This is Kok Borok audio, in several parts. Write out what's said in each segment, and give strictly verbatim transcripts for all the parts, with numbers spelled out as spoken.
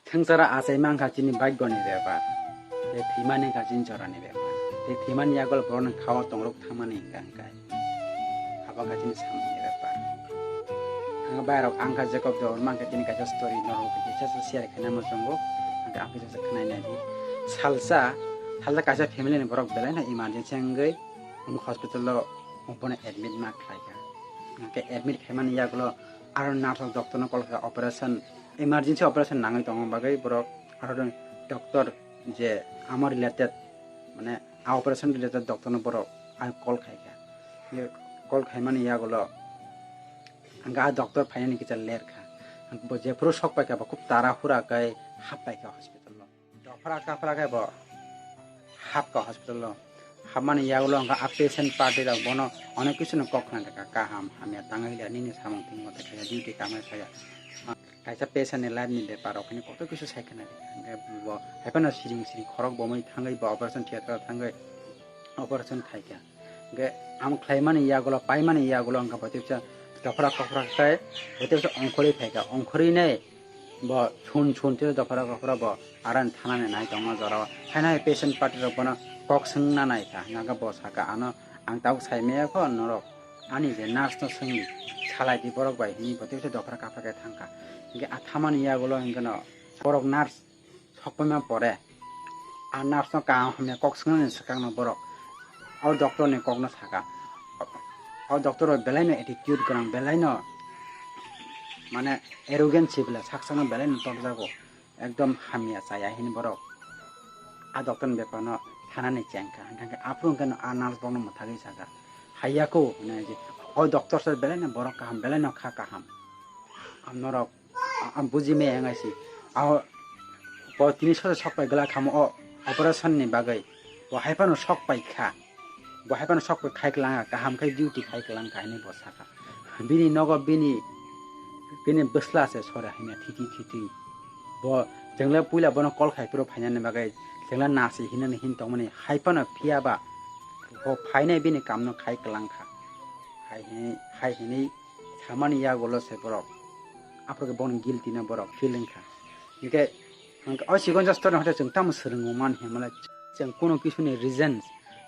Swngcharo achai mankha chini bhagyoni bepar, tei thwimani wngkha chini jorani bepar, tei thwimani yagulo borokni khao tongrok thangmani hwnka hwnkhe abo wngkha chini samungni bepar. Ang bairok ang kha Jacob Debbarma, hwnkhe chini kaisa story norok kisa share khaina muchungo, hwnkhe ang kisa khwnai naidi. Salsa, salsa kaisa family ni borok belai no emergency wngwi hospital o bono admit ma khlaikha. Hwnkhe admit khaimani yagulo aro nurse rok doctor no call kha, operation, emergency operation nangwi tongma bagwi borok aro doctor je amo related, mane a operation related doctor no borok ang call khaikha. Ye call khaimani yagulo ang a doctor phainani kisa ler kha. Bo jephuru sok paikha bo khub tara hura khe hap paikha hospital o. Dophra kaphra khe bo hapkha hospital o. Hapmani yagulo hwnkha a patient party rok bono onek kisu no kok khna kha, kaham hamya tangwi le nini samung thwngwi mate khaya, duty kamai khaya. Kaisa patient ni life ni bepar rok hwnwi kotor kisu sai khna kha. Hwnkhe bo haiphano siring siring khorok bomwi thangwi bo operation theater o thangwi operation khaikha. Hwnkhe amo khlaimani yagulo, paimani yagulo hwnkha bo tebsa dophra kophra khe bo tebsa ongkhorwi phaikha, ongkhorwi nai bo sun sun tei dophra kophra bo aran thanani nai tongma jorao. Haino hai patient party rok bono kok swngna naikha, hwnkhe bo sakha, "Ano ang tabuk sai maya kho norok ani je nurse no swngdi, salai di borok bai," hwnwi bo tebsa dophra kaphra khe thangkha. Hwnkhe a thamani yagulo hwnkhe no borok nurse sokpaima pore a nurse no kaham hamya kok swngnani swkangno borok o doctor ni kokno saka. O doctor rok belai no attitude gorang, belai no mane arrogant si bela sak sakno belai no torjago, ekdom hamya chaya hini borok a doctor ni bepar no thanani chengkha, hwnkhe aphuru hwnkhe no a nurse borokno mwthagwi saka, "Haiya kho," hwnwi je o doctor se belai no borok kaham, belai no kha kaham. Ang norok, a-, ang buji maya wngwi si. Aho, bo tini sori sok pai glak kha mo o operation ni bagwi. Bo hai phano sok pai kha. Bo hai phano sok pai khai klang kha, kaham khai duty khai klang kha, hwnwi bo sakha. Bini nogo bini, bini bwsla se sori hamya thiti thiti. Bo chwngla puila bono call khai phuru phainani bagwi chwngla nasi hinani hin tongmani hai phano phiya ba bo phainai bini kamno khai klang kha. Hai hinwi, hai hinwi samani yagulo se borok. Aphuru khe bono guilty no borok feel wngkha. Hwnkhe, hwnkhe o chikon just story no hote chwng tamo swrwngmani hwnmale chwng kunu kisuni reason,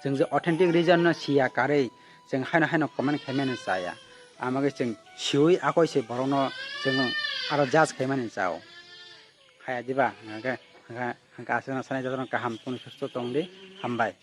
chwng je authentic reason no siya karwi chwng haino haino comment khaimani chaya. Amagwi chwng siwi akoi se borokno chwng aro judge khaimani chao. Haya diba? Hwnkhe, hwnkhe, hwnkhe aswkno sanai jotono kaham kunu susto tongdi. Hambai.